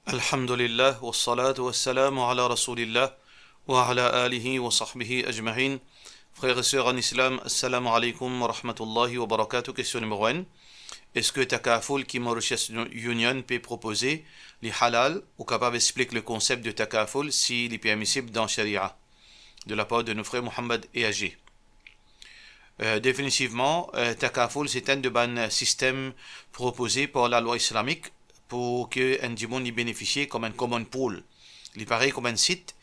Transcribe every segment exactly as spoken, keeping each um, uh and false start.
Alhamdulillah, wassalatu wassalamu ala Rasoulillah, wa ala alihi wa sahbihi ajmain. Frères et sœurs en islam, assalamu alaikum wa rahmatullahi wa barakatuh. Question numéro un. Est-ce que takaful ki Mauritius Union pe propoze, li halal, ou kapav explik le concept de takaful, si li permisib dan sharia, de la part de nos frères Mohamed et Ajay? Euh, définitivement, euh, takaful, c'est un de bann sistem propoze par la loi islamique pour que enn dimoun li benefisie kom enn common pool. Li parey kom enn sit,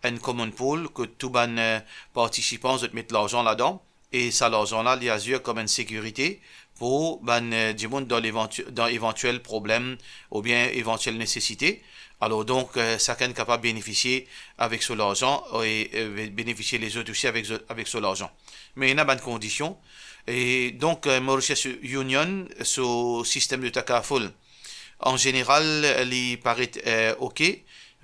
enn common pool, kot tou bann, euh, partisipan, zot met larzan ladan, e sa larzan la, li azir kom enn sekirite pou bann, euh, dimoun dan levantu-, dan evantiel problem oubien evantiel nesesite. Alor donk, euh, sakenn kapav benefisie avek so larzan e, euh, benefisie lezot osi avek zo-, avek so larzan. Me ena bann kondision. E donk, euh, Mauritius Union, so sistem de takaful, an zeneral, li paret, euh, ok,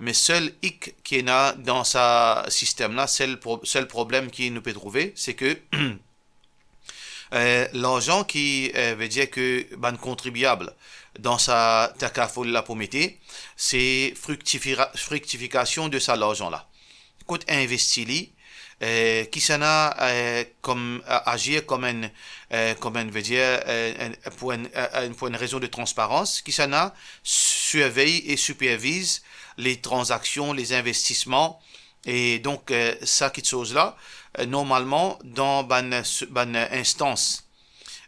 me sel ik ki ena dan sa sistem la, sel pro-, sel problem ki nou pe trouve, se ke, euh, larzan ki, euh, vedir ke bann kontribiab dan sa takaful la pou mete, se friktifira-, friktifikasion de sa larzan la. Kot investi li, euh, kisannla, euh, kom, a-, azir kom enn, euh, kom enn, vedir, euh, enn, pou enn, euh, enn, pou enn rezon de transparans, kisannla sirvey e siperviz le tranzaksion, le zinvestisman, e donk, euh, sa kitsoz la, euh, normalman, dan bann, bann instans,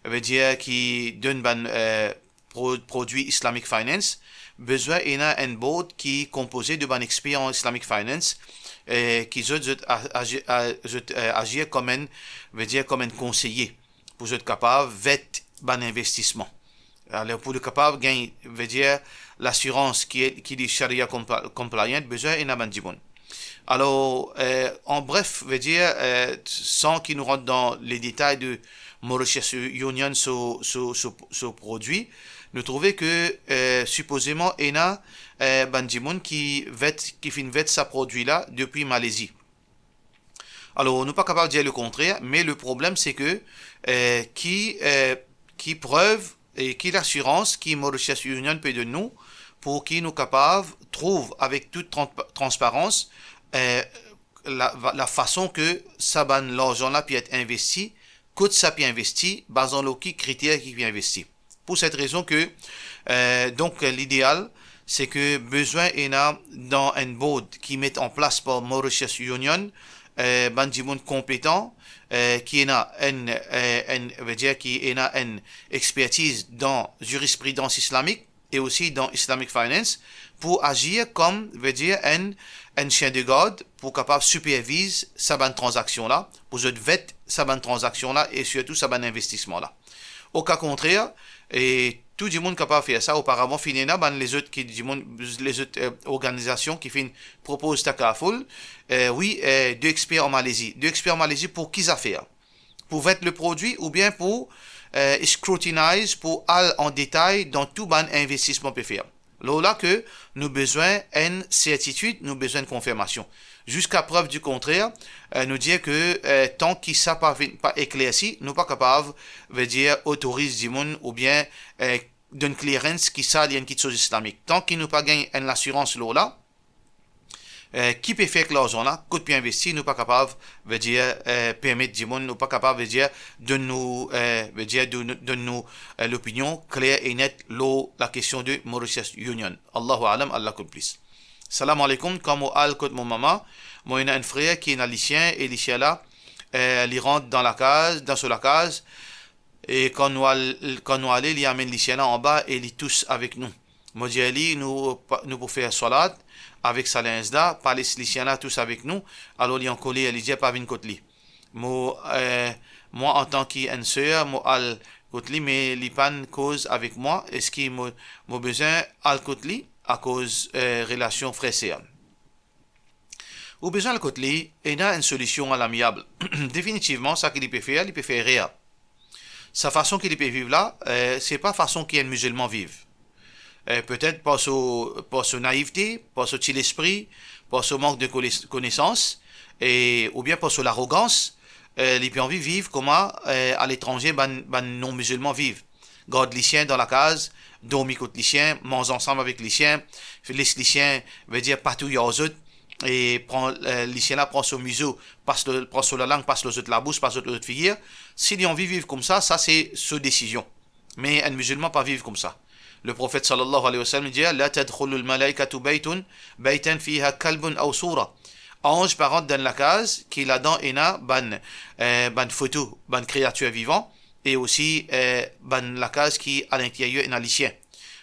vedir ki donn bann, euh, pro-, prodwi Islamic Finance, bizin ena enn board ki konpoze de bann exper an Islamic Finance, eh, ki zot, zot a-, azi-, a-, zot, eh, azir kom enn, vedir kom enn konseye, pou zot kapav vet bann investisman. Alor, pou li kapav gagn, vedir, lasirans ki, ki li sharia compli-, compliant, bizin ena bann dimoun. Alor, eh, an bref, vedir, eh, san ki nou rant dan le detay de Mauritius Union so, so, so, so prodwi, nou trouve ke, eh, sipozeman ena, eh, bann dimoun ki vet, ki finn vet sa prodwi la depi Malezi. Alor, nou pa kapav dir le kontrer, me le problem se ke, eh, ki, eh, ki prev e ki lasirans ki Mauritius Union pe donn nou pou ki nou kapav trouv avek tou tran-, transparans, eh, la, lafason ke sa bann larzan la pe et investi, kot sa pe investi, bazan lor ki kriter ki pe investi. Pou set rezon ke, eh, donk, lideal, se ke bizin ena dan enn board ki met an plas par Mauritius Union, eh, bann dimoun konpetan, eh, ki ena enn, eh, enn, vedir ki ena enn expertiz dan zirispridan islamik e osi dan Islamic Finance, pou azir kom, vedir, enn, enn sien de gard, pou kapav siperviz sa bann tranzaksion la, pou zot vet sa bann tranzaksion la e sirtou sa bann investisman la. O ka kontrer, e tou dimoun kapav fer sa, oparavan finn ena bann lezot ki dimoun, lezot, eh, organizasion ki finn propoz takaful, eh, wi, eh, de exper an Malezi. De exper an Malezi pou ki zafer? Pou vet le prodwi oubien pou, eh, scrutinize, pou al an detay dan tou bann investisman pe fer? Lor la ke nou bizin enn sertitid, nou bizin enn konfirmasion. Ziska prev di kontrer, eh, nou dir ke, eh, tan ki sa pa vinn, pa eklersi, nou pa kapav, vedir, otoriz dimoun oubien, eh, donn clearance ki sa li enn kitsoz islamik. Tan ki nou pa gagn enn lasirans lor la, eh, ki pe fer ek larzan la, kot pe investi, nou pa kapav, vedir, eh, permet dimoun, nou pa kapav, vedir, donn nou, eh, vedir, donn, donn nou, eh, lopinion kler e net lor lakestion de Mauritius Union. Allahu a'lam, Allah konn plis. Salam alaikum, kan mo al kot mo mama, mo ena enn frer ki ena lisien e lisien la, eh, li rant dan lakaz, dan so lakaz, e kan nou al, kan nou ale, li amenn lisien la anba e li tous avek nou. Mo dir li, nou pa, nou pou fer swalat avek sa linz la, pa les lisien la tous avek nou. Alor li ankoler, li dir pa vinn kot li. Mo, eh, mwa antan ki enn ser, mo al kot li, me li pa'nn koz avek mwa. Eski mo, mo bizin al kot li akoz, eh, relasion frer-ser? Ou bizin al kot li, ena enn solision alamiab. Definitivman, sa ki li pe fer, li pe fer erer. Sa fason ki li pe viv la, eh, se pa fason ki enn mizilman viv. Eh, petet par so, par so naivte, par so ti lespri, par so mank de kole-, konesans, e, oubien par so larogans, eh, li pe anvi viv kouma, eh, aletranze bann, bann non-mizilman viv. gard lisien dan lakaz, dormi kot lisien, manz ansam avek lisien, les lisien, vedir patouy ar zot, e pran, eh, lisien la pran so mizo, pas lo, pran so lalang, pas lor zot labous, pas zot, lor zot figir. Si li anvi viv koumsa, sa se so desizion. Me enn mizilman pa viv koumsa. Leprofet sallallahu alayhi wa sallam dir, "La tadkhulul malaikatu baytun, baytan fiha kalbun aw sura." Anz pa rant dan enn lakaz ki ladan ena bann, eh, bann foto, bann kreatir vivan, e osi, eh, bann lakaz ki alinteryer ena lisien.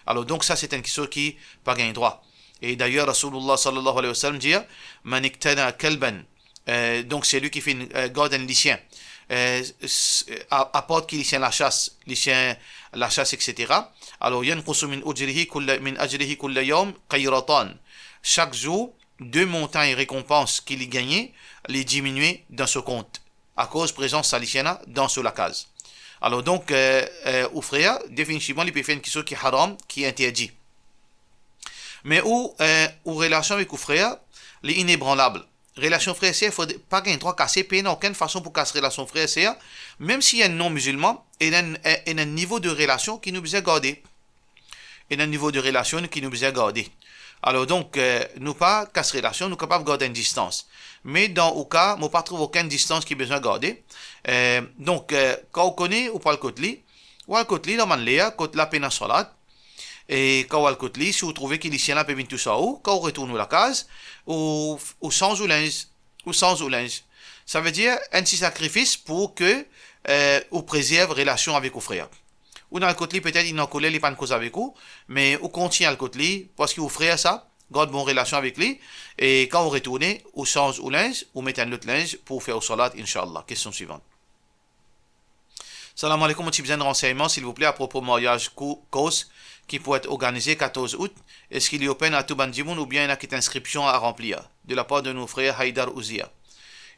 Alor, donk, sa, se enn kiksoz ki pa gagn drwa. E dayer, Rasoulillah sallallahu alayhi wa sallam dir, "Man iqtana kalban", eh, donk, selwi ki finn, eh, gard enn lisien, eh, s-, a-, apart ki lisien lasas, lisien lasas, et cetera. Alor, "yanqusu min ujrihi kulla, min ajrihi kulla yawm qayratan." Sak zour, de montagn rekonpans ki li gagne, li diminie dan so kont, akoz prezans sa lisien la dan so lakaz. Alor, donk, eh, eh, ou frer, definitivman, li pe fer enn kiksoz ki haram, ki interdi. Me ou, eh, ou relasion avek ou frer, li inebranlab. Relasion frer-ser, fode, pa gagn drwa kase, pena okenn fason pou kas relasion frer-ser, mem si enn non-mizilman, ena enn, eh, ena enn nivo de relasion ki nou bizin garde. Ena enn nivo de relasion ki nou bizin garde. Alor, donk, eh, nou pa kas relasion, nou kapav gard enn distans. Me dan ou ka, mo pa trouv okenn distans ki bizin garde. Eh, donk, eh, kan ou kone ou pou al kot li, ou al kot li dan bann ler kot la pena salat. E kan ou al kot li, si ou trouve ki lisien la pe vinn tous ar ou, kan ou retourn ou lakaz, ou, ou sanz ou linz, ou sanz ou linz. Savedir enn ti sakrifis pou ke, eh, ou prezerv relasion avek ou frer. Ou al kot li, petet li ankoler, li pa'nn koz avek ou, me ou kontign al kot li, parski ou frer sa, gard bon relasion avek li, e kan ou retourne, ou sanz ou linz, ou met enn lot linz pou fer ou salat, inshallah. Kestion swivan. Salam aleikoum, mo ti bizin ransegnman, silvouple, apropo maryaz kou-, kors ki pou et organize katorz out. Eski li open a tou bann dimoun oubien ena kit inskripsion a ranplir? De la par de nou frer Haydar Ouzia.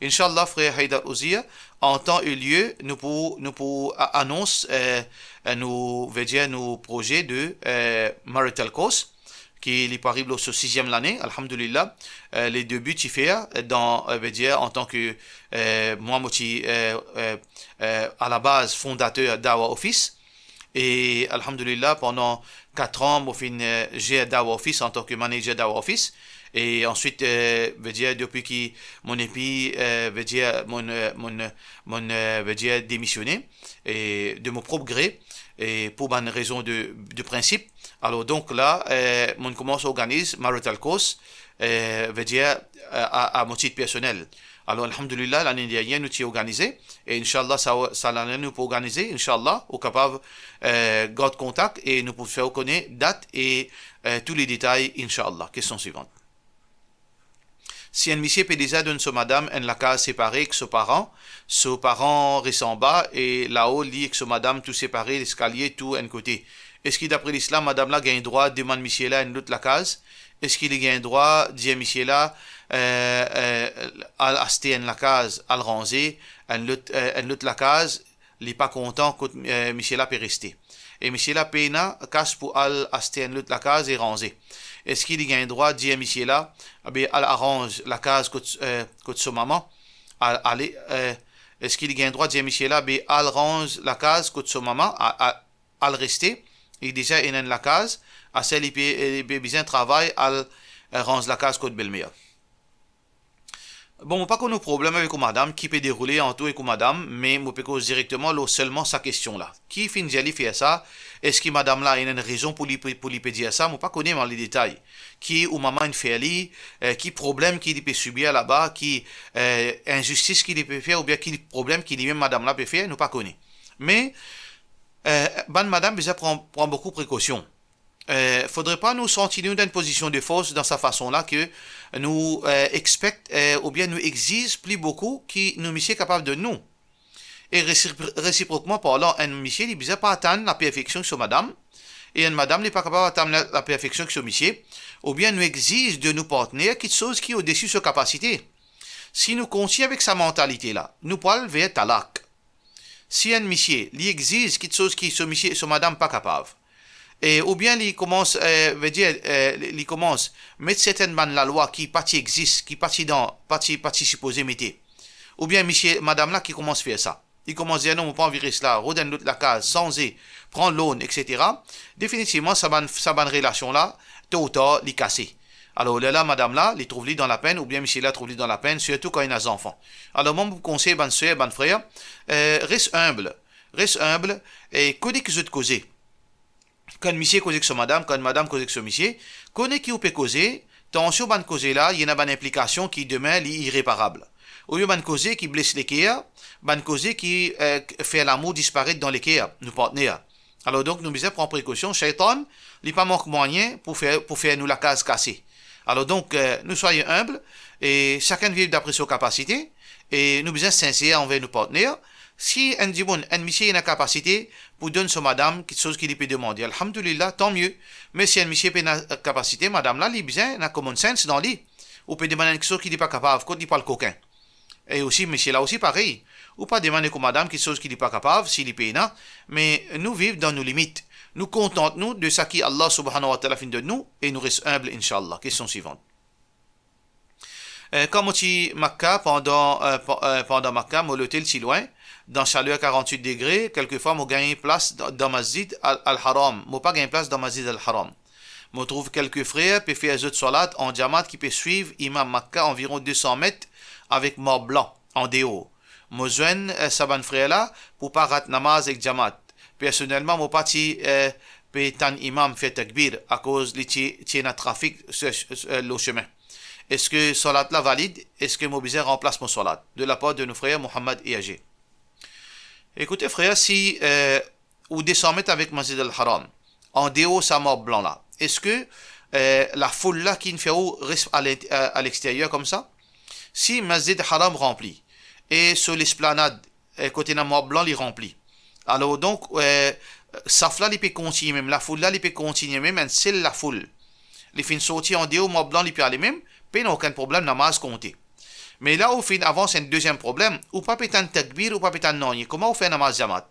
Inshallah, frer Haydar Ouzia, an tan e lie, nou pou, nou pou a-, anons, eh, eh, nou, vedir, nou proze de, eh, marital course, ki li pou ariv lor so siziem lane, alhamdulillah. Eh, le debi ti fer dan, eh, vedir, an tan ke, eh, mwa, mo ti, eh, eh, eh, a la baz fondater Dawah Office. E alhamdulillah, pandan kat an, mo finn, eh, zer Dawah Office an tan ke manager Dawah Office. E answit, eh, vedir, depi ki mo nepli, eh, vedir, mo, eh, mo, mo, eh, vedir, demisione, e de mo prop gre, e pou bann rezon de, de prinsip. Alor, donk la, eh, mo koumans organiz marital course, eh, vedir, a, a, a mo tit personel. Alor, alhamdulillah, lane dernie, nou ti organize. E inshallah, sa, sa lane, nou pou organize, inshallah, ou kapav, eh, gard kontak e nou pou fer ou kone dat e, eh, tou le detay, inshallah. Kestion swivan. Si enn misie pe deza donn so madam enn lakaz separe ek so paran, so paran res anba e lao li ek so madam tou separe, leskalie tou enn kote. Eski dapre lislam, madam la gagn drwa demann misie la enn lot lakaz? Eski li gagn drwa dir misie la, eh, eh, al aste enn lakaz, al ranze enn lot, eh, enn lot lakaz, li pa kontan kot, eh, misie la pe reste. E misie la pena kas pou al aste enn lot lakaz e ranze. Eski li gagn drwa dir misie la, be al aranz lakaz kot, eh, kot so mama, al, ale, eh, eski li gagn drwa dir misie la, be al ranz lakaz kot so mama, a, a, al reste, li deza ena enn lakaz, aster li pe, li pe bizin travay, al, eh, ranz lakaz kot belmer? Bon, mo pa konn ou problem avek ou madam, ki pe deroule antour ek ou madam, me mo pe koz direkteman lor selman sa kestion la. Ki finn dir li fer sa? Eski madam la ena enn rezon pou li pe, pou li pe dir sa? Mo pa kone mal le detay. Ki ou mama inn fer li, eh, ki problem ki li pe sibir laba, ki, eh, inzistis ki li pe fer, oubien ki problem ki limem madam la pe fer, nou pa kone. Me, eh, bann madam bizin pran, pran boukou prekosion. Eh, fodre pa nou santi nou dan enn pozision de fors dan sa fason la ke nou, eh, expect, eh, oubien nou exiz pli boukou ki nou misie kapav donn nou. E resipro-, resiprokman parlan, enn misie, li bizin pa atann laperfeksion ki so madam, e enn madam, li pa kapav atann la, laperfeksion ki so misie, oubien nou exiz de nou partner kiksoz ki odesi so kapasite. Si nou kontign avek sa mantalite la, nou pou al ver talak. Si enn misie, li exiz kiksoz ki so misie, so madam pa kapav, e, oubien li koumans, eh, vedir, eh, li, li koumans met sertenn bann lalwa ki pa ti exist, ki pa ti dan, pa ti, pa ti sipoze mete, oubien misie, madam la ki koumans fer sa, li koumans dir, "Non, mo pa anvi res la, rod enn lot lakaz, sanze, pran loan, et cetera." Definitivman, sa bann, sa bann relasion la, to ou tar, li kase. Alor, lerla, madam la, li trouv li dan lapenn, oubien misie la trouv li dan lapenn, sirtou kan ena zanfan. Alor, mwa, mo pou konsey bann ser, bann frer, eh, res inb, res inb, e kone ki zot koze. Kan misie koze ek so madam, kan madam koze ek so misie, kone ki ou pe koze, tansion bann koze la, ena bann inplikasion ki demin li ireparab. Oubien bann koze ki bles leker, bann koze ki, eh, fer lamour disparet dan leker nou partner. Alor donk, nou bizin pran prekosion. Shaytan, li pa mank mwayin pou fer, pou fer nou lakaz kase. Alor donk, eh, nou swaye inb, e sakenn viv dapre so kapasite, e nou bizin sinser anver nou partner. Si enn dimoun, enn misie ena kapasite pou donn so madam kitsoz ki li pe demande, alhamdulillah, tan mie. Me si enn misie pena kapasite, madam la, li bizin ena common sense dan li. Ou pe demann enn kitsoz ki li pa kapav, kot li pral kokin? E osi, misie la osi parey. Ou pa demann ek ou madam kitsoz ki li pa kapav, si li pena. Me nou viv dan nou limit. Nou kontant nou de seki Allah Subhanahu wa Ta'ala finn donn nou e nou res inb, inshallah. Kestion swivan. Eh, kan mo ti Makka, pandan, eh, pa-, eh, pandan Makka, mo lotel ti lwin, dan saler karant-wit degre, kelkefwa mo gagn plas dan, dan Masjid Al, Al Haram. Mo pa gagn plas dan Masjid Al Haram. Mo trouv kelke frer pe fer zot swalat an djamat ki pe swiv imam Makka anviron de san met avek marb blan andeor. Mo zwenn, eh, sa bann frer la pou pa rat namaz ek djamat. Personelman, mo pa ti, eh, pe tann imam fer takbir akoz li ti, ti ena trafik, eh, lor semin. Eski swalat la valid? Eski mo bizin ranplas mo swalat? De lapar de nou frer Mohammad Eage. Ekoute frer, si, eh, ou de san met avek Masjid Al Haram, andeor sa marb blan la, eski, eh, lafoul la ki'nn fer ou res a lint-, a, a lexteryer koumsa? Si Masjid Haram ranpli, e so lesplanad, eh, kot ena marb blan li ranpli, alor donk, eh, saf la li pe kontigne mem, lafoul la li pe kontigne mem, enn sel lafoul. Li finn sorti andeor, marb blan li pe ale mem, pena okenn problem, namaz konte. Me la ou finn avans enn deziem problem, ou pa pe tann takbir, ou pa pe tann nanye, kouma ou fer namaz djamat?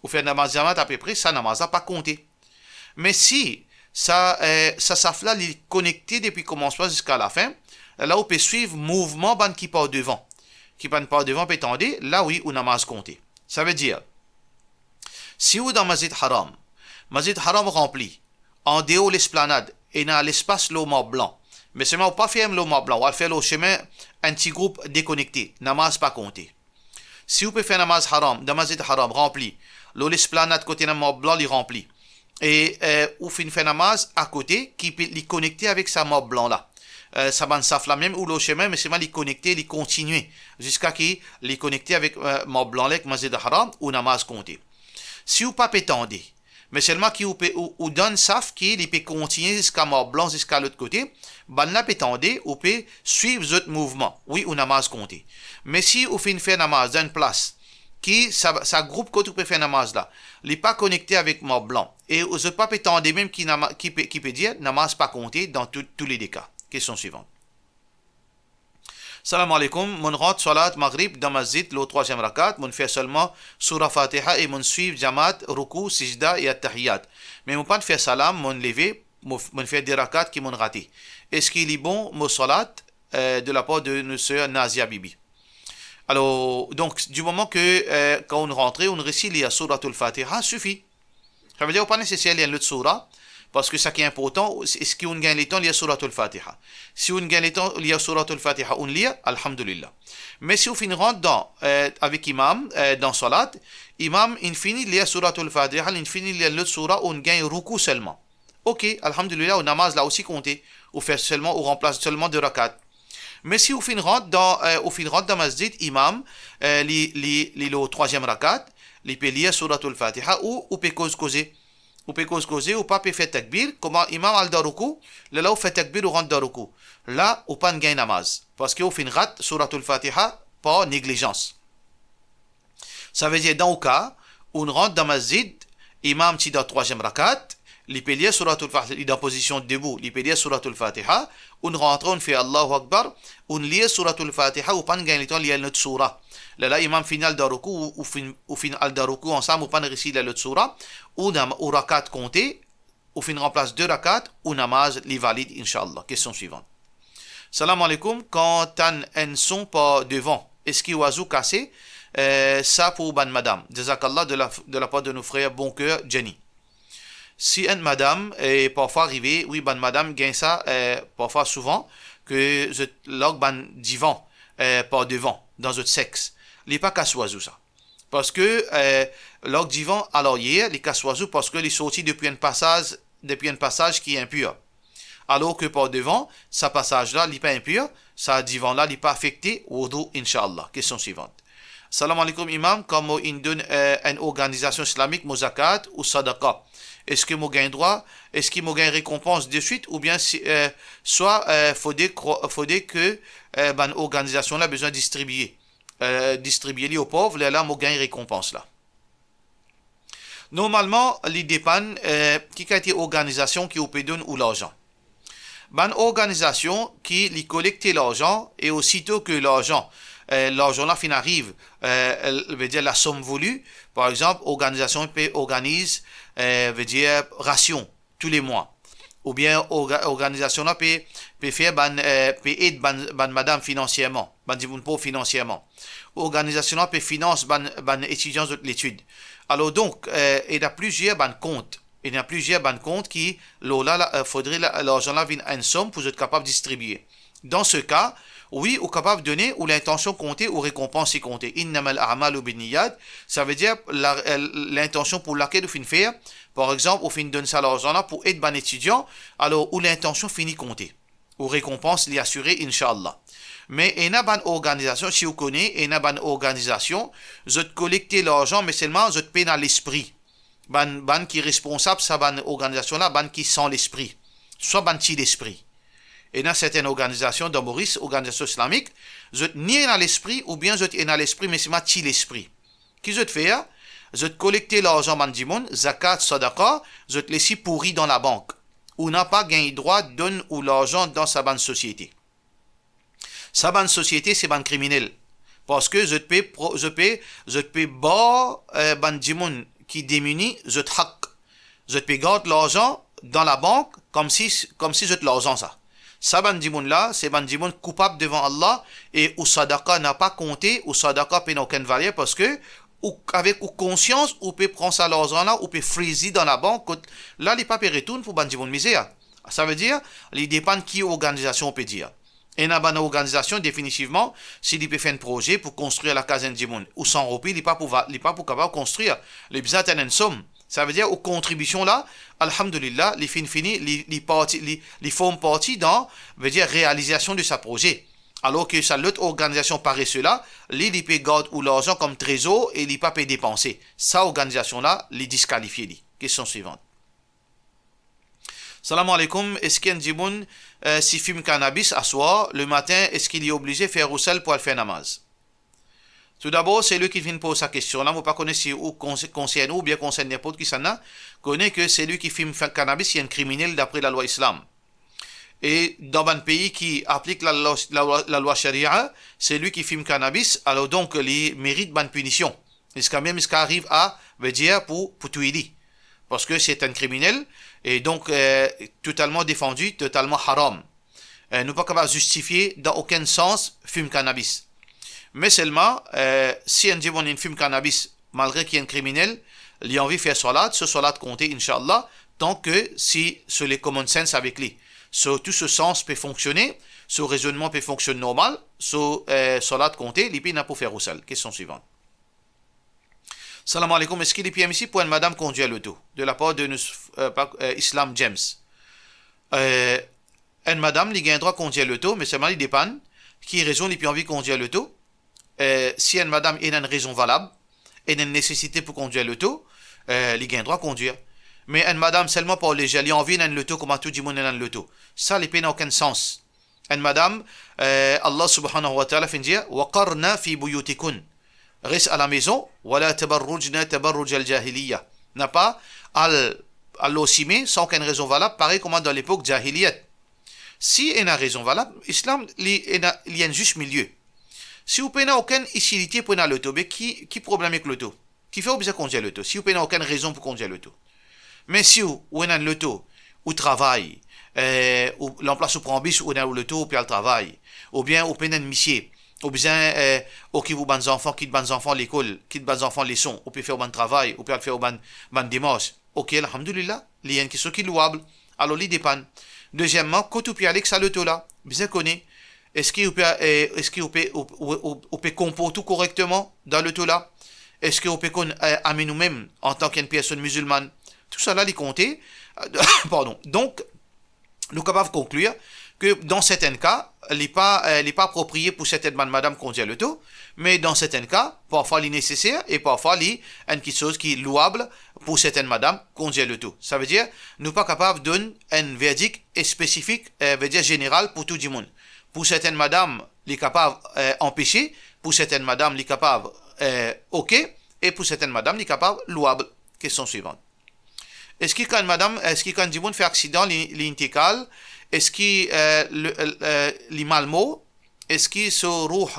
Ou fer namaz djamat apepre, sa namaz la pa konte. Me si sa, eh, sa saf la li konekte depi koumansman ziska lafin, la ou pe swiv mouvman bann ki par devan. Ki bann par devan pe tande, la wi, ou namaz konte. Savedir, si ou dan Masjid Haram, Masjid Haram ranpli, andeor lesplanad, ena lespas lor marb blan, me selman ou pa ferm lor marb blan, ou al fer lor semin enn ti group dekonekte, namaz pa konte. Si ou pe fer namaz Haram, dan Masjid Haram ranpli, lor lesplanad kot ena marb blan li ranpli, e, eh, ou finn fer namaz akote ki pe, li konekte avek sa marb blan la, eh, sa bann saf la mem ou lor semin, me selman li konekte, li kontigne, ziska ki li konekte avek, eh, marb blan la ek Masjid Haram, ou namaz konte. Si ou pa pe tande, me selman ki ou pe, ou, ou dan saf ki li pe kontigne ziska marb blan, ziska lot kote, bann la pe tande, ou pe swiv zot mouvman, wi, ou namaz konte. Me si ou finn fer namaz dan enn plas ki sa, sa group kot ou pe fer namaz la, li pa konekte avek marb blan, e zot pa pe tande mem ki nama-, ki pe, ki pe dir, namaz pa konte dan tou, tou le de ka. Kestion swivan. Salam aleykoum, monn rant swalat Maghrib dan masjid lor trwaziem rakat, monn fer selman Soura Fatiha e monn swiv djamat, roukou, sijda e attahiyat. Me mo pa'nn fer salam, monn leve, mo, monn fer de rakat ki monn rate. Eski li bon mo swalat? Eh, de lapar de nou ser Nazia Bibi. Alor, donk, di moman ke, eh, kan ou rantre, ou resi lir Souratul Fatiha, sifi. Savedir ou pa neseser lir enn lot soura, parski seki inportan, eski ou gagn letan lir Souratul Fatiha. Si ou gagn letan lir Souratul Fatiha, ou lir, alhamdulillah. Me si ou finn rant dan, eh, avek imam, eh, dan swalat, imam inn fini lir Souratul Fatiha, inn fini lir lot soura, ou gagn roukou selman. Ok, alhamdulillah, ou namaz la osi konte, ou fer selman, ou ranplas selman de rakat. Me si ou finn rant dan, eh, ou finn rant dan masjid, imam, eh, li, li, li lor trwaziem rakat, li pe lir Souratul Fatiha, ou, ou pe koz koze. Ou pe koz koze, ou pa pe fer takbir, kouma imam al dan roukou, lerla ou fer takbir, ou rant dan roukou. La, ou pa'nn gagn namaz, parski ou finn rat Souratul Fatiha par neglizans. Savedir dan ou ka, ou rant dan masjid, imam ti dan trwaziem rakat, li pe lir Souratul Fatiha, li dan pozision debou, li pe lir Souratul Fatiha, ou rantre, ou fer Allahu Akbar, ou lir Souratul Fatiha, ou pa'nn gagn letan lir enn lot soura. Lerla imam finn al dan roukou, ou, ou finn, ou finn al dan roukou ansam, ou pa'nn resi lir lot soura, ou nam-, ou rakat konte, ou finn ranplas de rakat, ou namaz li valid, inshallah. Kestion swivan. Salam aleykoum, kan tann enn son par devan, eski wazou kase? Eh, sa pou bann madam. Jazakallah de la, de la part de nos frères Bon Cœur Jenny. Si enn madam, eh, parfwa arive, wi, bann madam gagn sa, eh, parfwa souvan, ke zot larg bann divan, eh, par devan, dan zot sex. Li pa kapav swazir sa. Parski, eh, larg divan alaryer, li kapav swazir parski li sorti depi enn pasaz, depi enn pasaz ki inpir. Alor ke par devan, sa pasaz la, li pa inpir, sa divan la, li pa afekte, wudou, inshallah. Kestion swivan. Salam aleykoum, Imam, kan mo inn donn, eh, enn organizasion islamik mo zakat ou sadaqa, eski mo gagn drwa, eski mo gagn rekonpans deswit, oubien si, eh, swa, eh, fode kro-, fode ke, eh, bann organizasion la bizin distribie, eh, distribie li o pov, lerla mo gagn rekonpans la? Normalman, li depann, eh, ki kalite organizasion ki ou pe donn ou larzan. Bann organizasion ki li kolekte larzan e osito ke larzan, eh, larzan la finn ariv, eh, vedir la somme voulue, par exanp, organizasion pe organiz, eh, vedir rasion tou le mwa, oubien orga-, organizasion la pe, pe fer bann, eh, pe ed bann, bann madam finansierman, bann dimoun pov finansierman. Organizasion la pe finans bann, bann etidian zot letid. Alor donk, eh, ena plizier bann kont, ena plizier bann kont ki, lor la, la, eh, fodre la, larzan la vinn enn som pou zot kapav distribie. Dan se ka, wi, ou kapav done, ou lintansion konte, ou rekonpans ki konte. Innamal a'malu binniyat, savedir la, eh, lintansion pou lakel ou finn fer. Par exanp, ou finn donn sa larzan la pou ed bann etidian, alor ou lintansion fini konte. Ou rekonpans li asire, inshallah. Me ena bann organizasion, si ou kone, ena bann organizasion, zot kolekte larzan, me selman zot pena lespri. Bann, bann ki responsab sa bann organizasion la, bann ki san lespri, swa bann ti lespri. Ena sertenn organizasion dan Moris, organizasion islamik, zot ni ena lespri, oubien zot ena lespri, me selman ti lespri. Ki zot fer? Zot kolekte larzan bann dimoun, zakat, sadaqa, zot les li pouri dan labank. Ou napa gagn drwa donn ou larzan dan sa bann sosiete. Sa bann sosiete, se bann kriminel. Parski zot pe pro-, zot pe, zot pe bar, eh, bann dimoun ki demini zot hak. Zot pe gard larzan dan labank koumsi, koumsi zot larzan sa. Sa bann dimoun la, se bann dimoun koupab devan Allah, e ou sadaqa napa konte, ou sadaqa pena okenn valer, parski ou, avek ou konsians, ou pe pran sa larzan la, ou pe friz li dan labank, kot la li pa pe retourn pou bann dimoun mizer. Savedir, li depann ki organizasion ou pe dir. Ena bann organizasion, definitivman, si li pe fer enn proze pou konstrir lakaz enn dimoun, ou san roupi, li pa pou va-, li pa pou kapav konstrir, li bizin atenn enn som. Savedir, ou kontribision la, alhamdulillah, li finn fini, li, li parti, li, li form parti dan, vedir, realizasion de sa proze. Alor ki sa lot organizasion parese la, li, li pe gard ou larzan kom trezor e li pa pe depanse. Sa organizasion la, li diskalifie li. Kestion swivan. Salam aleykoum, eski enn dimoun, eh, si fim kanabis aswar, lematin, eski li oblize fer rousel pou al fer namaz? Toudabor, selwi ki finn poz sa kestion la, mo pa kone si ou konse-, konsern ou oubien konsern ninport kisannla, kone ke selwi ki fim fa-, kanabis, li enn kriminel dapre lalwa islam. E dan bann pei ki aplik lalwa, lalwa, lalwa sharia, selwi ki fim kanabis, alor donk li merit bann pinision. Ziska mem, ziska ariv a, vedir pou, pou touy li. Parski se enn kriminel, e donk, eh, totalman defandi, totalman haram. Eh, nou pa kapav zistifie dan okenn sans fim kanabis. Me selman, eh, si enn dimoun inn fim kanabis, malgre ki enn kriminel, li anvi fer swalat, so swalat konte, inshallah, tanke si so le common sense avek li, so tou so sans pe fonksione, so rezonnman pe fonksionn normal, so, eh, swalat konte, li pena pou fer rousel. Kestion swivan. Salam aleykoum, eski li permisi pou enn madam kondir loto? De la part de nous, euh, pa, euh, Islam James. Euh, enn madam, li gagn drwa kondir loto, me selman li depann ki rezon li pe anvi kondir loto. Euh, si enn madam ena enn rezon valab, ena enn nesesite pou kondir loto, euh, li gagn drwa kondir. Me enn madam selman par lezer, li anvi ena enn loto kouma tou dimoun ena enn loto. Sa, li pena okenn sans. Enn madam, eh, Allah subhanahu wa ta'ala finn dir, "Wa qarna fi buyutikunna." Res alamezon, "wa la tabarrujna tabarrujal jahiliya." Napa al, al lor sime san okenn rezon valab, parey kouma dan lepok jahiliyat. Si ena rezon valab, Islam, li ena, li enn zis milie. Si ou pena okenn itilite pou ena loto, be ki, ki problem ek loto? Kifer ou bizin kondir loto, si ou pena okenn rezon pou kondir loto? Me si ou, ou ena enn loto, ou travay, eh, ou, lanplas ou pran bis, ou ena loto, ou pe al travay, oubien ou pena enn misie, Ou bizin, eh, okip ou bann zanfan, kit bann zanfan lekol, kit bann zanfan leson, ou pe fer ou bann travay, ou pe al fer ou bann, bann demars. Ok, alhamdulillah, li enn kiksoz ki louab. Alor, li depann. Dezieman, kot ou pe al ek sa loto la, bizin kone, eski ou pe, eh, eski ou pe, ou, ou, ou, ou pe konport ou korekteman dan loto la? Eski ou pe konn, eh, amenn ou mem antan ki enn personn mizilmann? Tousala, li konte. Pardon. Donk, nou kapav konklir ke dan sertenn ka, li pa, eh, li pa apropriye pou sertenn bann madam kondir loto, me dan sertenn ka, parfwa li neseser e parfwa li enn kiksoz ki louab pou sertenn madam kondir loto. Savedir, nou pa kapav donn enn verdik spesifik, eh, vedir zeneral pou tou dimoun. Pou sertenn madam, li kapav, eh, anpese, pou sertenn madam, li kapav, eh, ok, e pou sertenn madam, li kapav louab. Kestion swivan. Eski kan madam, eski kan dimoun fer aksidan, li, li intekal, eski, eh, le, eh, li mal mor? Eski so rouh,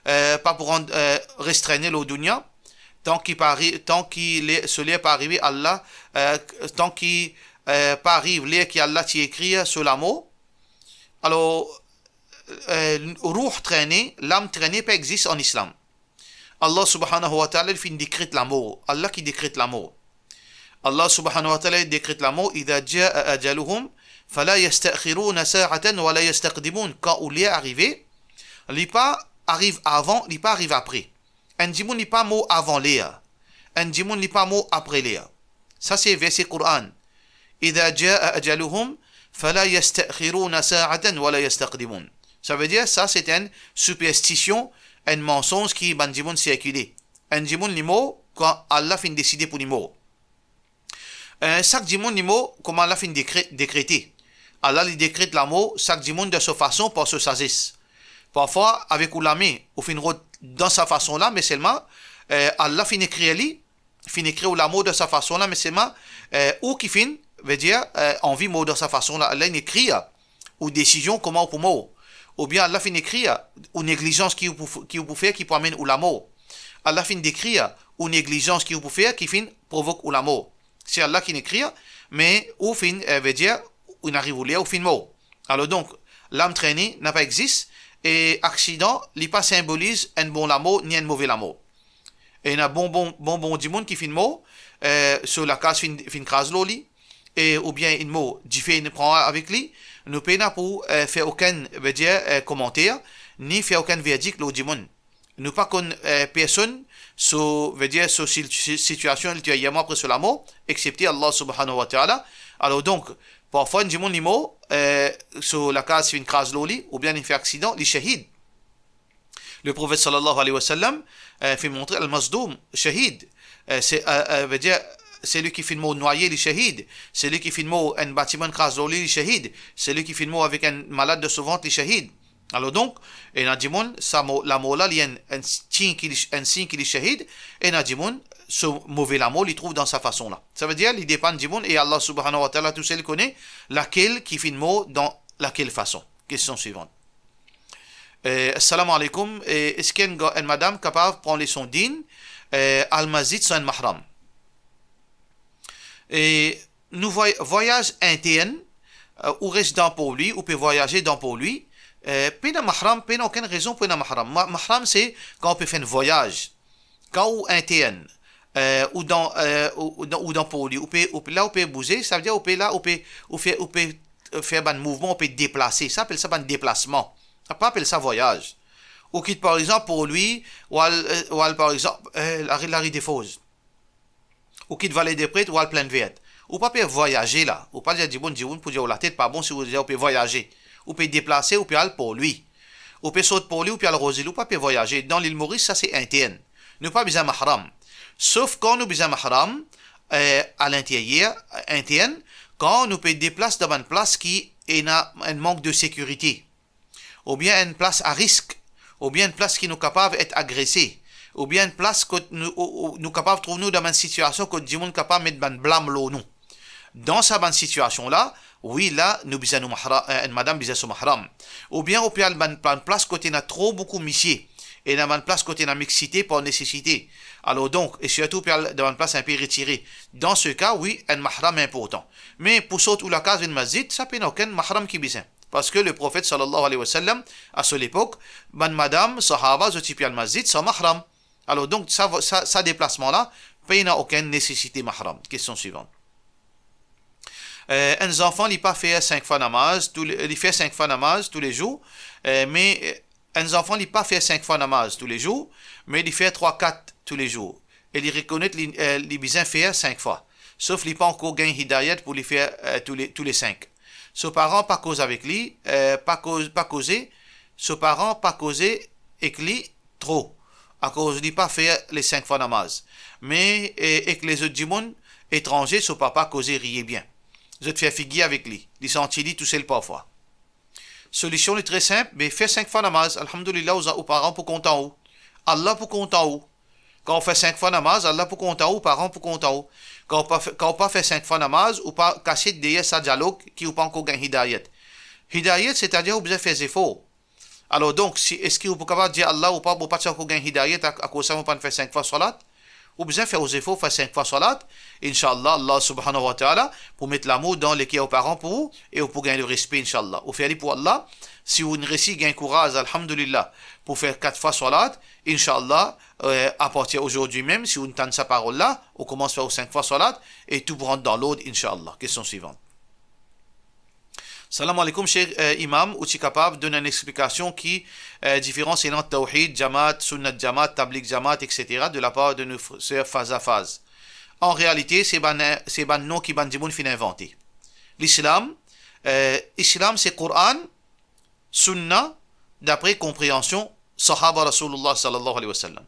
eh, pa pou rann, eh, restrene lor dounia, tan ki pa ari-, tan ki le, so ler pa arive Allah, eh, tan ki, eh, pa ariv ler ki Allah ti ekrir so lamor? Alor, eh, rouh trene, lam trene pa exist an Islam. Allah subhanahu wa ta'ala, li finn dekret lamor. Allah ki dekret lamor. Allah subhanahu wa ta'ala dekret lamor, "Idha jaa ajaluhum, fala yasta'khiruna sa'atan wa la yastaqdimun." Kan ou ler arive, li pa ariv avan, li pa ariv apre. Enn dimoun li pa mor avan ler. Enn dimoun li pa mor apre ler. Sa se verse Koran. "Idha jaa ajaluhum, fala yasta'khiruna sa'atan wa la yastaqdimun." Savedir, sa se enn siperstision, enn mansonz ki bann dimoun sirkile. Enn dimoun li mor kan Allah finn deside pou li mor. Eh, sak dimoun li mor, kouma Allah finn dekre-, dekrete. Allah li dekret lamor sak dimoun dan so fason par so sazes. Parfwa, avek ou lame, ou finn rod dan sa fason la, me selman, eh, Allah finn ekrir li, finn ekrir ou lamor dan sa fason la, me selman, eh, ou ki finn, vedir, eh, anvi mor dan sa fason la, Allah inn ekrir ou desizion kouma ou pou mor. Oubien Allah finn ekrir ou neglizans ki ou pou, ki ou pou fer ki pou amenn ou lamor. Allah finn dekrir ou neglizans ki ou pou fer ki finn provok ou lamor. Se Allah ki inn ekrir, me ou finn, eh, vedir, ou inn ariv ou ler, ou finn mor. Alor donk, lam trene napa exist, e aksidan, li pa sinboliz enn bon lamor ni enn move lamor. E ena bon, bon, bon, bon dimoun ki finn mor, eh, so lakaz finn, finn kraz lor li, e oubien inn mor, dife inn pran avek li, nou pena pou, eh, fer okenn, vedir, eh, komanter, ni fer okenn verdik lor dimoun. Nou pa konn, eh, personn so, vedir, so si-, si-, sitiasion ilterierman apre so lamor, exepte Allah subhanahu wa ta'ala. Alor donk, parfwa enn dimoun li mor, eh, so lakaz finn kraz lor li, oubien li fer aksidan, li shahid. Le Profet sallallahu alayhi wa sallam, eh, finn montre al-mazlum, shahid. Eh, se, eh, eh, vedir, seli ki finn mor nwaye, li shahid. Seli ki finn mor enn batiman kraz lor li, li shahid. Seli ki finn mor avek enn malad dan so vant, li shahid. Alor donk, ena dimoun, sa mo-, lamor la, li enn, enn sign ki li, enn sign ki li shahid, ena dimoun, so move lamor, li trouv dan sa fason la. Savedir, li depann dimoun, e Allah subhanahu wa ta'ala tousel kone lakel ki finn mor dan lakel fason. Kestion swivan. Eh, assalamu alaikum. Eh, eski enn ga-, enn madam kapav pran leson din, eh, al masjid san enn mahram? E nou vway-, vwayaz intern, eh, ou res dan pour lui, ou pe vwayaze dan pour lui, eh, pena mahram, pena okenn rezon pou ena mahram. Ma-, mahram se kan ou pe fer enn vwayaz. Kan ou intern, eh, ou dan, eh, ou, ou dan, ou dan pour lui, ou pe, ou pe, la ou pe bouze, savedir ou pe la, ou pe, ou fer, ou pe, eh, fer bann mouvman, ou pe deplase. Sa apel sa bann deplasman. Sa pa apel sa vwayaz. Ou kit par exanp pour lui, ou al, eh, ou al par exanp, eh, lari, lari Desforges. Ou kit Vallée des Prêtres, ou al Plaine Verte. Ou pa pe vwayaze la. Ou pa dir dimoun, dimoun pou dir ou latet pa bon si ou dir ou pe vwayaze. Ou pe deplase, ou pe al pour lui. Ou pe sort pour lui, ou pe al Rose Île, ou pa pe vwayaze. Dan lil Moris, sa se intern. Nou pa bizin mahram. Sof kan nou bizin mahram, eh, a linteryer, intern, kan nou pe deplas dan bann plas ki ena enn mank de sekirite, oubien enn plas a risk, oubien enn plas ki nou kapav et agrese, oubien enn plas kot nou, ou, ou, nou kapav trouv nou dan bann sitiasion kot dimoun kapav met bann blam lor nou. Dan sa bann sitiasion la, wi, la, nou bizin nou mahra-, eh, enn madam bizin so mahram. Oubien ou pe al bann, bann plas kot ena tro boukou misie, ena bann plas kot ena mixité par nécessité. Alor donk, e sirtou ou pe al dan bann plas inpe retire. Dan se ka, wi, enn mahram inportan. Me pou sort ou lakaz vinn masjid, sa pena okenn mahram ki bizin. Parski Leprofet, sallallahu alayhi wa sallam, a so lepok, bann madam, sahaba, zot ti pe al masjid san mahram. Alor, donk, sa, sa, sa deplasman la, pena okenn nesesite mahram. Kestion swivan. Eh, enn zanfan, li pa fer sink fwa namaz, tou le, li fer sink fwa namaz toulezour, eh, me, eh, enn zanfan, li pa fer sink fwa namaz toulezour, me li fer trwa, kat toulezour. E li rekonet li, eh, li bizin fer sink fwa. Sof li pa ankor gagn hidayat pou li fer, eh, tou le, tou le sink. So paran pa koz avek li, eh, pa koz, pa koze, so paran pa koze ek li tro, akoz li pa fer le sink fwa namaz. Me, eh, ek lezot dimoun etranze, so papa koze riye bien. Zot fer figir avek li, li santi li tousel parfwa. Solision li tre sinp, be fer sink fwa namaz, alhamdulillah, ou za-, ou paran pou kontan ou. Allah pou kontan ou. Kan ou fer sink fwa namaz, Allah pou kontan ou, paran pou kontan ou. Kan ou pa fer, kan ou pa fer sink fwa namaz, ou pa kasiet deryer sa dialog ki ou pa ankor gagn hidayat. Hidayat, setadir ou bizin fer zefor. Alor donk, si, eski ou pou kapav dir Allah, ou pa, ou pa ti ankor gagn hidayat, ak-, akoz sa mo pa'nn fer sink fwa swalat? Ou bizin fer ou zefor, fer sink fwa swalat, inshallah, Allah subhanahu wa ta'ala pou met lamour dan leker ou paran pou ou, e ou pou gagn lerespe, inshallah. Ou fer li pou Allah, si ou'nn resi gagn kouraz, alhamdulillah, pou fer kat fwa swalat, inshallah, eh, apartir azordi mem, si ou'nn tann sa parol la, ou koumans fer ou sink fwa swalat, e tou pou rant dan lord, inshallah. Kestion swivan. Salam aleykoum, Sheikh, eh, Imam, ou ti kapav donn enn explikasion ki, eh, diferans ena Tawhid Jamaat, Sunnat Jamaat, Tabligh Jamaat, et cetera, de la part de nos fr-, sœurs Faz a Faz. An realite, se bann, se bann non ki bann dimoun finn invante. Lislam, eh, Islam se Koran, Sunna, dapre konpreansion Sahaba Rasoulillah sallallahu alayhi wa sallam.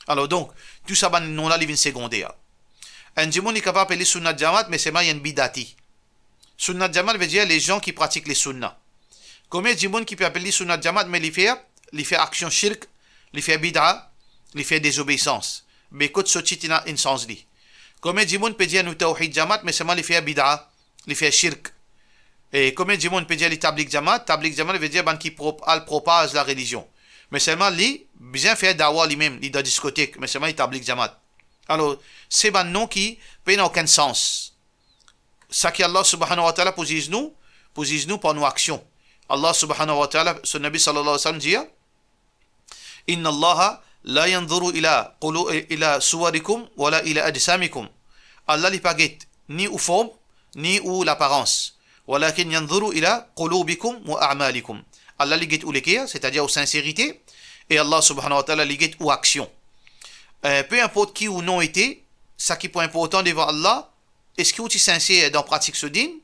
Alor donk, tou sa bann non la, li vinn segonder. Enn dimoun, li kapav apel li Sunnat Jamaat, me selman li enn bidati. Sunnat Jamaat vedir les gens qui pratiquent les sunna. Konbien dimoun ki pe apel li Sunnat Jamaat, me li fer, li fer aksion shirk, li fer bid'a, li fer dezobeisans? Be kot so tit inn sanz li? Konbien dimoun pe dir nou Tawhid Jamaat, me selman li fer bid'a, li fer shirk? E konbien dimoun pe dir li Tabligh Jamaat? Tabligh Jamaat vedir bann ki prop-, al propaz larelizion. Me selman li bizin fer dawa limem, li dan diskotek, me selman li Tabligh Jamaat. Alor, se bann non ki pena okenn sans. Sa ki Allah subhanahu wa ta'ala pou ziz nou, pou ziz nou par nou aksion. Allah subhanahu wa ta'ala, so Nabi sallallahu alayhi wa sallam dir, "Inna Allaha la yanzuru ila qulu-, ila suwarikum wala ila ajsamikum." Allah li pa get ni ou form, ni ou laparans. "Walakin yanzuru ila qulubikum wa a'malikum." Allah li get ou leker, setadir ou sinserite, e Allah subhanahu wa ta'ala li get ou aksion. Eh, pe inport ki ou non ete, sa ki pou inportan devan Allah, eski ou ti sinser dan pratik so din?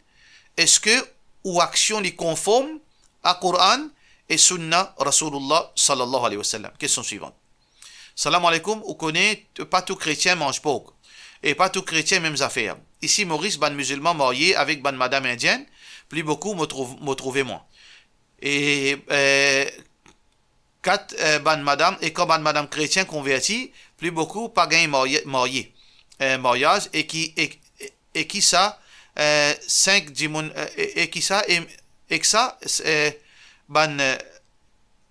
Eski ou aksion li konform a Koran e Sunna Rasoulillah sallallahu alayhi wa sallam? Kestion swivan. Salam aleykoum, ou kone, pa tou kretien manz pork. E pa tou kretien mem zafer. Isi Moris, bann mizilman marye avek bann madam indienn, pli boukou mo trouv-, mo trouve mwa. E, eh, kat, eh, bann madam, e kan bann madam kretien konverti, pli boukou pa gagn marye, marye, eh, maryaz, e ki, e, e, e ki sa, eh, sink dimoun, eh, e, e ki sa, e, ek sa, eh, bann, eh,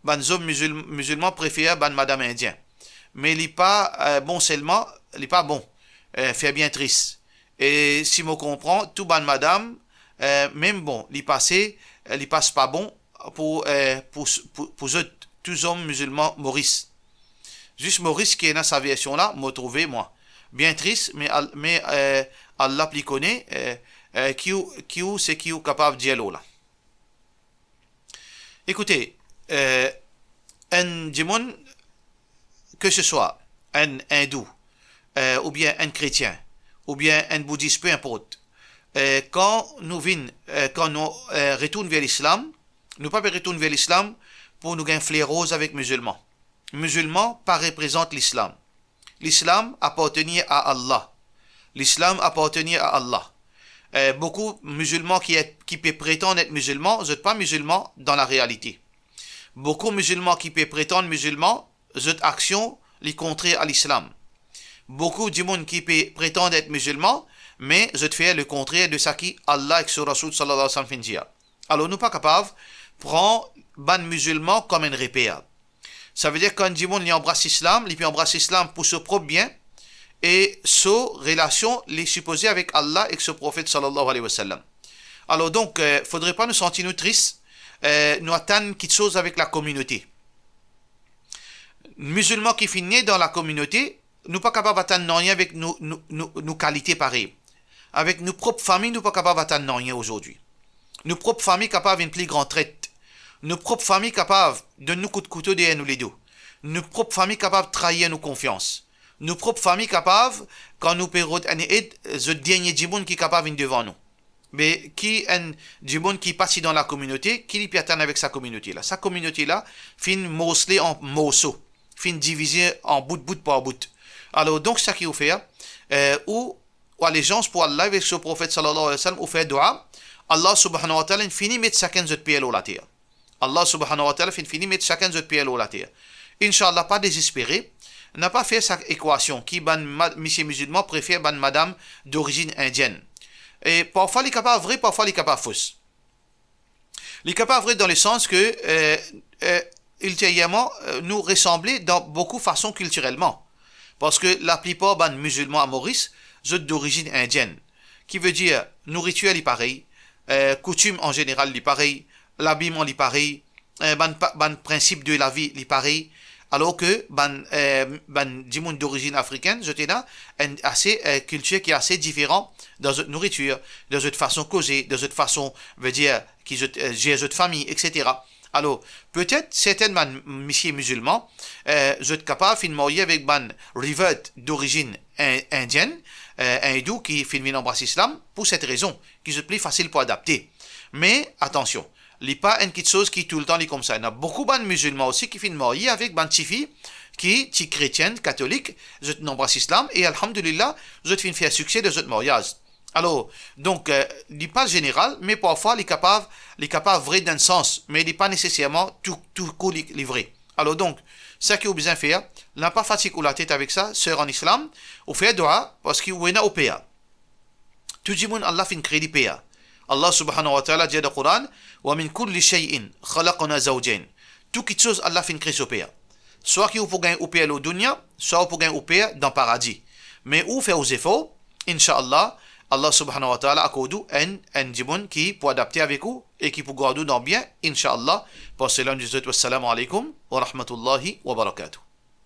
bann zom mizil-, mizilman prefer bann madam indien. Me li pa, eh, bon selman, li pa bon, eh, fer bien tris. E si mo konpran, tou bann madam, eh, mem bon, li pase, eh, li pas pa bon pou, eh, pou, pou, pou zot, tou zom mizilman Moris. Zis Moris ki ena sa version la, mo trouve mwa. Bien tris, me al-, me, eh, Allah pli kone, eh, eh, ki ou, ki ou, seki ou kapav dir lor la. Ekoute, eh, enn dimoun, ke se swa enn indou, eh, oubien enn kretien, oubien enn boudis, pe inport, eh, kan nou vinn, eh, kan nou, eh, retourn ver lislam, nou pa pe retourn ver lislam pou nou gagn fler roz avek mizilman. Mizilman pa reprezant lislam. Lislam apartenir a Allah. Lislam apartenir a Allah. Eh, boukou mizilman ki et, ki pe pretann et mizilman, zot pa mizilman dan larealite. Boukou mizilman ki pe pretann mizilman, zot aksion li kontrer a lislam. Boukou dimoun ki pe pretann et mizilman, me zot fer lekontrer de sa ki Allah ek so Rasoul sallallahu alayhi wa sallam finn dir. Alor, nou pa kapav pran bann mizilman kom enn reper. Savedir kan enn dimoun li anbras lislam, li pe anbras lislam pou so prop bien e so relasion li sipoze avek Allah ek so Profet sallallahu alayhi wa sallam. Alor donk, eh, fodre pa nou santi nou tris eh, nou atann kiksoz avek lakominote. Mizilman ki finn ne dan lakominote, nou pa kapav atann nanye avek nou, nou, nou, nou kalite parey. Avek nou prop fami, nou pa kapav atann nanye azordi. Nou prop fami kapav vinn pli gran tret. Nou prop fami kapav donn nou kout kouto deryer nou ledo. Nou prop fami kapav trair nou konfians. Nou prop fami kapav, kan nou pe rod enn ed, zot dernie dimoun ki kapav vinn devan nou. Me ki enn dimoun ki pa ti dan lakominote, ki li pe atann avek sa kominote la? Sa kominote la finn morse an morso, finn divize an bout, bout par bout. Alor, donk, seki ou fer, eh, ou, ou alezans pou Allah avek so Profet sallallahu alayhi wa sallam, ou fer dua, Allah subhanahu wa ta'ala inn fini met sakenn zot pie lor later. Allah subhanahu wa ta'ala finn fini met sakenn zot pie lor later. Inshallah, pa dezespiere, napa fer sa ekwasion ki bann ma-, misie mizilman prefer bann madam dorizinn indienn. E parfwa li kapav vre, parfwa li kapav fos. Li kapav vre dan lesans ke, eh, eh, ilterierman, eh, nou resanble dan boukou fason kiltirelman. Parski laplipar bann mizilman a Moris, zot dorizinn indienn. Ki vedir, nouritir li parey, eh, koutim an zeneral li parey, labiman li parey, eh, bann pa-, bann prinsip de lavi li parey, alor ke bann, eh, bann dimoun dorizinn afrikenn, zot ena enn ase, eh, kiltir ki ase diferan dan zot nouritir, dan zot fason koze, dan zot fason, vedir, ki zot, eh, zer zot fami, et cetera. Alor, petet sertenn bann misie mizilman, eh, zot kapav finn marye avek bann revert dorizinn in-, indienn, eh, indou ki finn vinn anbras lislam, pou set rezon, ki zot pli fasil pou adapte. Me, atansion, li pa enn kiksoz ki toultan li koumsa. Ena boukou bann mizilman osi ki finn marye avek bann tifi ki ti kretienn, katolik, zot inn anbras lislam, e alhamdulillah, zot finn fer sikse dan zot maryaz. Alor, donk, eh, li pa zeneral, me parfwa li kapav, li kapav vre dan enn sans, me li pa neseserman tou, tou kou li, li vre. Alor donk, seki ou bizin fer, napa fatig ou latet avek sa, ser an islam, ou fer dua, parski ou ena ou per. Tou dimoun Allah finn kre li per. Allah subhanahu wa ta'ala dir dan Koran, "Wa min kulli shay'in khalaqna zawjayn." Tou kiksoz Allah finn kre so per. Swa ki ou pou gagn ou per lor dounia, swa ou pou gagn ou per dan paradi. Me ou fer ou zefor, inshallah, Allah subhanahu wa ta'ala akord ou enn, enn dimoun ki pou adapte avek ou e ki pou gard ou dan bien, inshallah. Par sela, nou dir zot, wassalamu alaikum wa rahmatullahi wa barakatuh.